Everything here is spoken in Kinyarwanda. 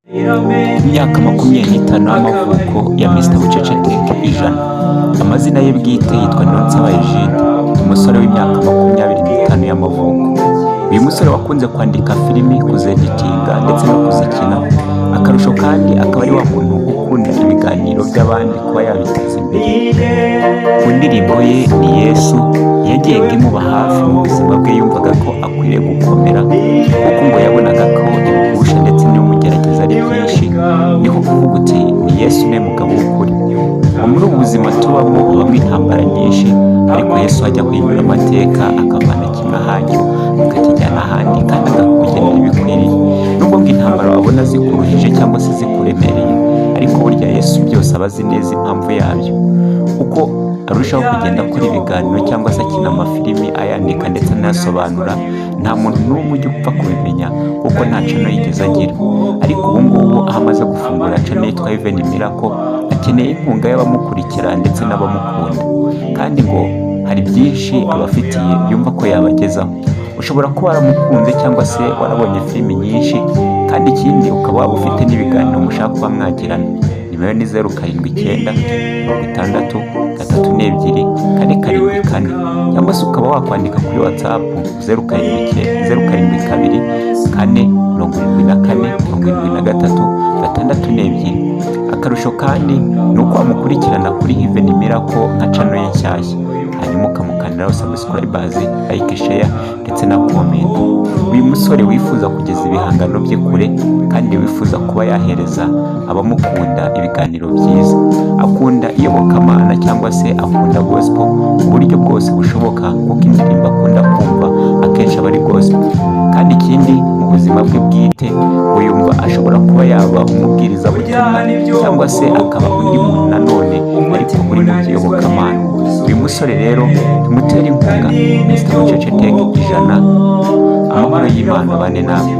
Ku myaka 25 y'amavuko ya Mr Bucece Tech 100. Amazina ye bwite yitwa Niyonsaba Egide, umusore w'imyaka 25 y'amavuko. Uyu musore wakunze kwandika filimi, kuzeditinga ndetse no kuzikina, akarusho kandi akaba ari wa muntu ukunda ibiganiro by'abandi kuba yabiteza imbere. Ku ndirimbo ye "Ni Yesu" yagiye imuba hafi mu buzima bwe, yumvaga ko akwiriye gukomera kuko ngo yabonaga ko ibigusha ndetse n'ibimugerageza ari byinshi, niko kuvuga uti: "Ni Yesu niwe mugabo w'ukuri." Ngo muri ubu buzima tubamo habamo intambara nyinshi, ariko Yesu ajya guhindura amateka, akavana kimwe ahacyo akakijyana ahandi kandi akakugenera ibikwiriye. Nubwo ngo intambara wabona zikuruhije cyangwa se zikuremereye, ariko burya Yesu byose aba azi neza impamvu yabyo. Uko arushaho kugenda akora ibiganiro cyangwa se akina amafilimi, ayandika ndetse anayasobanura, nta muntu n'umwe ujya upfa kubimenya kuko nta channel yigeze agira. Ariko ubu ngubu aho amaze gufungura channel yitwa Even Miracle, akeneye inkunga y'abamukurikira ndetse n'abamukunda, kandi ngo hari byinshi abafitiye yumva ko yabagezaho. Ushobora kuba waramukunze cyangwa se warabonye filimi nyinshi, kandi ikindi ukaba waba ufite n'ibiganiro mushaka kuba mwagirana. Nimero ni 079 632 474, cyangwa se ukaba wakwandika kuri WhatsApp 0792 474 762. Akarusho kandi ni uko wamukurikirana kuri Heaven Miracle nka channel ye nshyashya, hanyuma ukamukandiraho subscribe, like, share ndetse na comment. Uyu musore wifuza kugeza ibihangano bye kure kandi wifuza kuba yahereza abamukunda ibiganiro byiza, akunda iyobokamana cyangwa se akunda gospel mu buryo bwose bushoboka, kuko indirimbo akunda kumva akenshi aba ari gospel. Kandi ikindi, mu buzima bwe bwite ngo yumva ashobora kuba yaba umubwirizabutumwa cyangwa se akaba undi muntu nanone, ariko uri mu by'iyobokamana. Uyu musore rero tumutere inkunga, Mr Bucece Tech 100. Amahoro y'Imana bane namwe.